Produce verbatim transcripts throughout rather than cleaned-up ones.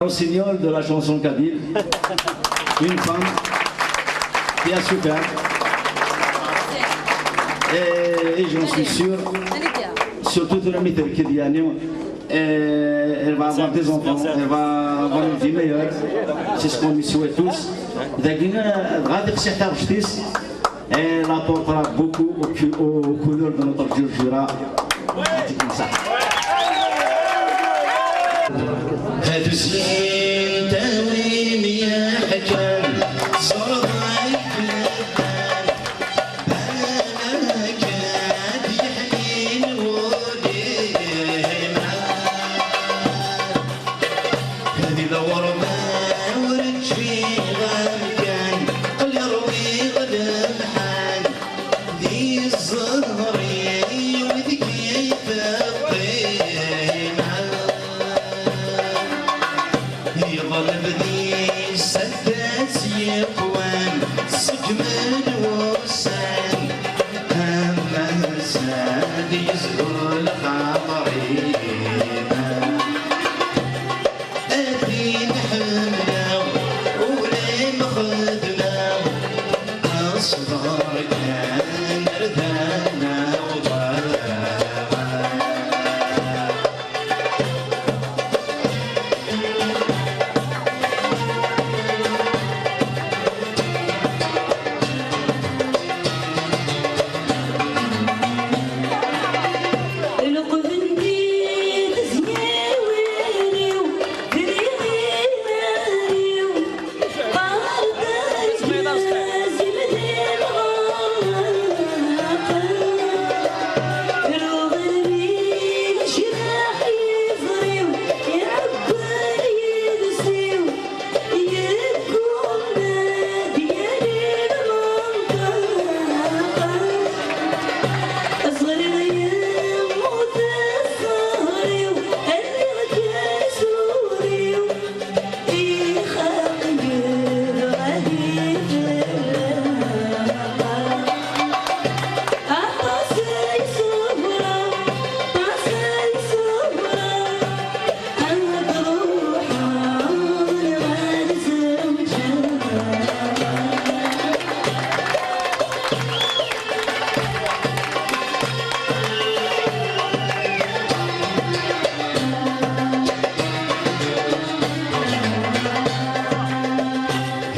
Rossignol de la chanson kabyle, une femme qui a souffert. Et, et j'en suis sûr, surtout de la méthode Kyliani, et elle va avoir des enfants, elle va avoir une vie meilleure. C'est ce qu'on lui souhaite tous. Dagina, غادي خصيح تاع رشتيس. Elle apportera beaucoup aux, cou- aux couleurs de notre Djurdjura. يعطيكم الصحة. هادو سنين تاوي مياح كان صرض عيد الدار. أنا كان يحنين ولي معاك. هذه الغربة ورد شي غام كان، قل روي غلم حان. دي الزهري وذكي في الطيمة. يظل بذي سدس يقوان، سجم الوسان. أما زاد يزول خاطري. أدين حملة ولين خدمة، أصغر كان ردانا وضاعنا.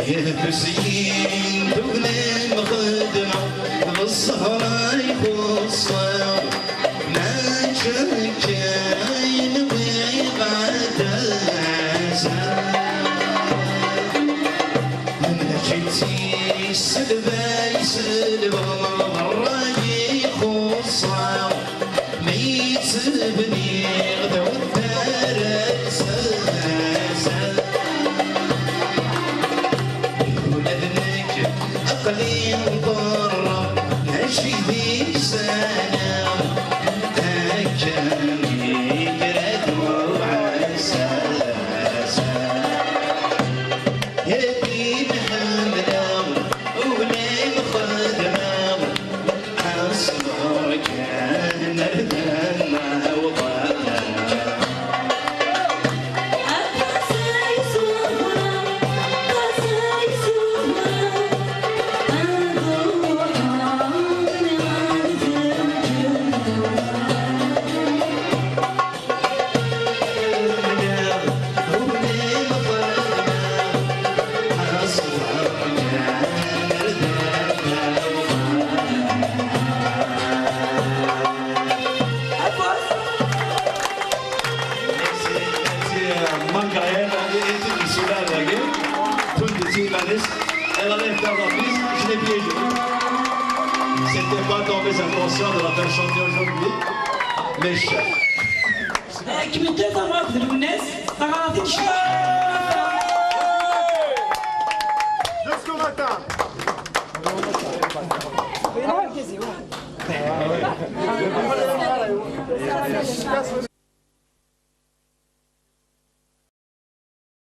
يهبسين دولة مخدمة بالزهرة يخصها. ما تشكين بيضة تازة. أنا جيتي سلبة يسلبة، رايي خصها. ما يتسبني غدا والدار تسلسل. ولادنك أقلي برا، ماشي ذيك سنة. هكا يقرد وعسى. يا دين حملة ولين خدمة، أصبر كان ردنا وضعنا. Merci, merci, euh, Margaret, et, et tout le soulard, la gueule. Tout le petit Maris, elle enlève ta robe, je l'ai piégé. C'était pas dans mes intentions de la faire chanter aujourd'hui, mais je... Kemmel-d a Lwennas, taɣaṭ-ik. Jusqu'au matin.